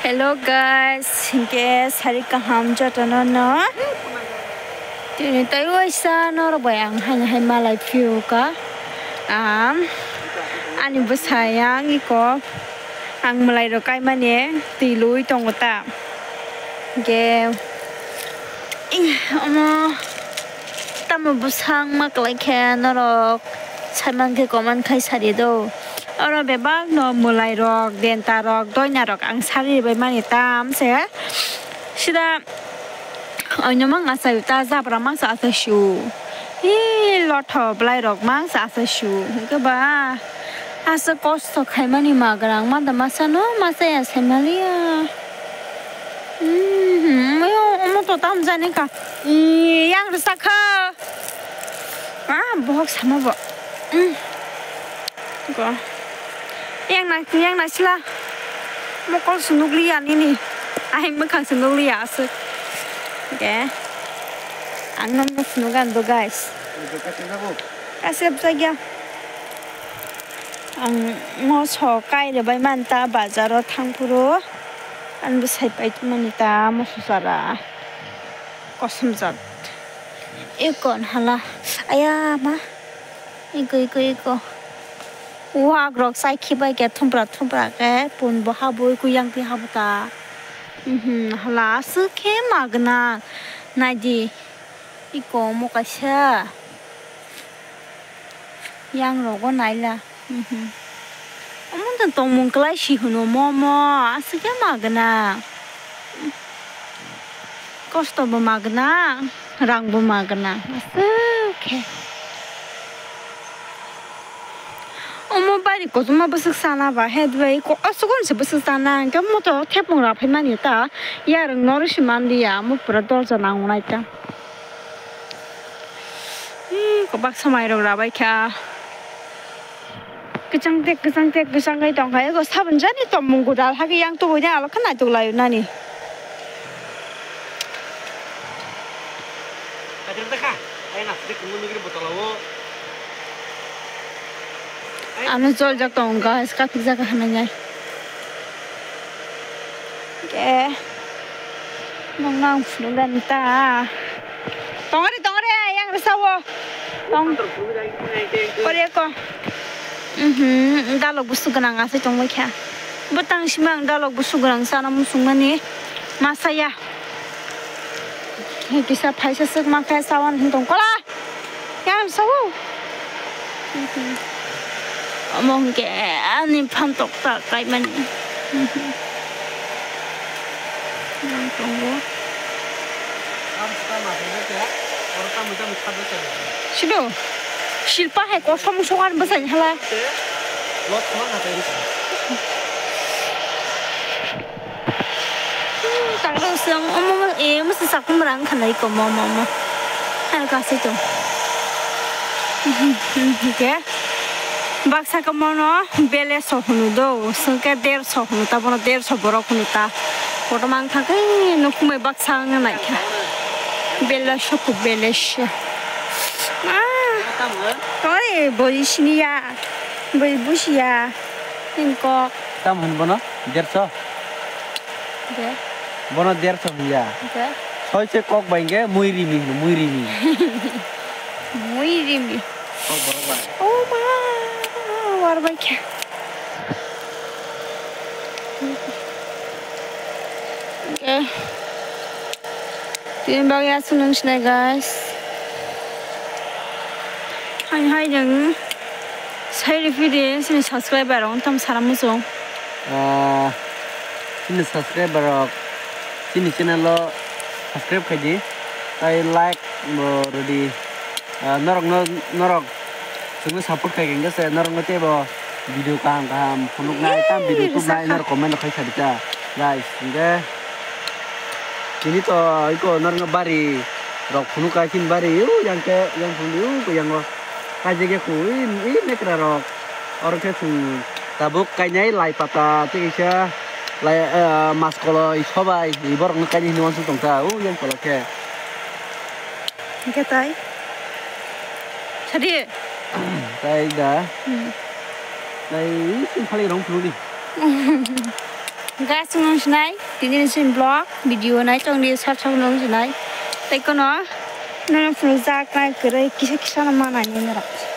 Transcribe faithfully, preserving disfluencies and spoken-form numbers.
Hello guys, hinkhe sari kaham jotono no. Tini tai waisa norok bai ang haino hai malai phiyuka. Am, ani bwsai ang iko ang mwlai rok kaimani twi lui tongo ta. Hinkhe, ih, omo tamo bwsang ma kwlai khe norok sai mankhe comment khai sari do. Oro bebak no mwlai rok, denta rok, doina rok ang sari bai mani tam se. Sida oino mang asai ta jabra mang sa asai shu. Hi lotho bwlai rok mang sa asai shu. Hinkhe ba asa kosto khaimani magrang mada masa no masa ya sai maliya. Hmm, omo to tam jani ka. Yang rwsa kha. Ah, bohok sama bo. Hmm. Go. Yang nang, yang nang sila. Mokol sunuk liya nini. Ai, mwkhang sunuk liya aswk. Oke. Ang nang sunuk an do, guys. Kasep jagya. Ang moso kai rwbai manta bazaro thang phuru. Ang bwsai pai mani ta moso sara. Kosom jat. Ikon hala. Aya ma. Iko, iko, iko. Wak rok chai khibai khe thumpra thumpra khe pun bo habwi kuyang twi habu ta. Mhm, hala aswk khe magna. Naidi. Iko omo kaisa. Yang rogo naila. Mhm. Omo tong tongmung kwlai si hwno momo, aswk khe magna. Kosto bo magna, rang bo magna. Aswk khe. Omo bari kotorma bwswk sana ba, he dwai ko-, aswk se bwswk sana, hwnkhe moto thepung ra phai mani ta, yarwng norwi se man liya, omo pura dorja nango nai ta. Ih, ko baksa mairok rabai kha. Kwchang tek, kwchang tek, kwchang kai tong kha. Eko sabun jani tongmung godal hake yang tubui de alo kha naitok lai nani. Ano jol jak tong kha, kathik jak kha nai. Ke. Nong nang phunuk dan ta. Tongre, tongre, yang resa wo. Tong. Kore ko. Mhm, dalok busu gwnang asai tongbai kha. Bwtang sima ang dalok busu gwnang sana musung mani. Masaya. Kisa phaisa suk ma kha sawan hin tong kola. Yang sao. Omo hwnkhe ani phantok ta kaimani. Yang tongo. Sino, silpa hai kosom sokan bwsai hala. Tanglo song, omo, omo, eh, omo se sakung rang khanai ko, mo, mo, mo. Hai, kasi to. Oke. Baksa ka mono bele so hunu do, sengke der so hunu ta, bono der so borok hunu ta. Koto mang thang kai, no kumai baksa nang nai kha. Bele so ku bele so. Ah. Tore, boi siniya. Boi busiya. Tin kok. Tam hwn bono? Derso? De. Bono derso hwn ya? De. Soi se kok bai hwnkhe mui rimi hwno, mui rimi. Mui rimi. Kok borok bai. Oh ma, war bai khe. Okay. Tini bagwi aswk nung sinai, guys. Hai hai nung sai rw phi di, chini subscriber rok wng tong sana muchung. Ah, chini subscriber rok chini channel o subscribe khai di, tai like bo rw di. Ah, norok no, norok chwngno support khai khe se norok no teibo video kaham kaham phunuknai, tam video tubnai, norok comment rok khai sadi ta, guys. Hingke tini to iko norok no bari rok phunuk kai, chini bari o yang khe yang phunuk o yang o kaijak ya khu i mekra rok oro khe chwng tabuk kainai lai pata tei kaisa lai, eh, mas koloi sobai borok no kainai hinwi uansuk tong kha o yang kolok khe. Hingke tai? Sadi? Tai da. Hmm. Tai sing khali rong phuru di. Guys, nung sinai, tini ni sin vlog, video nai chong di, sar chong nung sinai. Tei kono, nono phunuk jak nai kwrwi, kisa kisa no manai nini rok.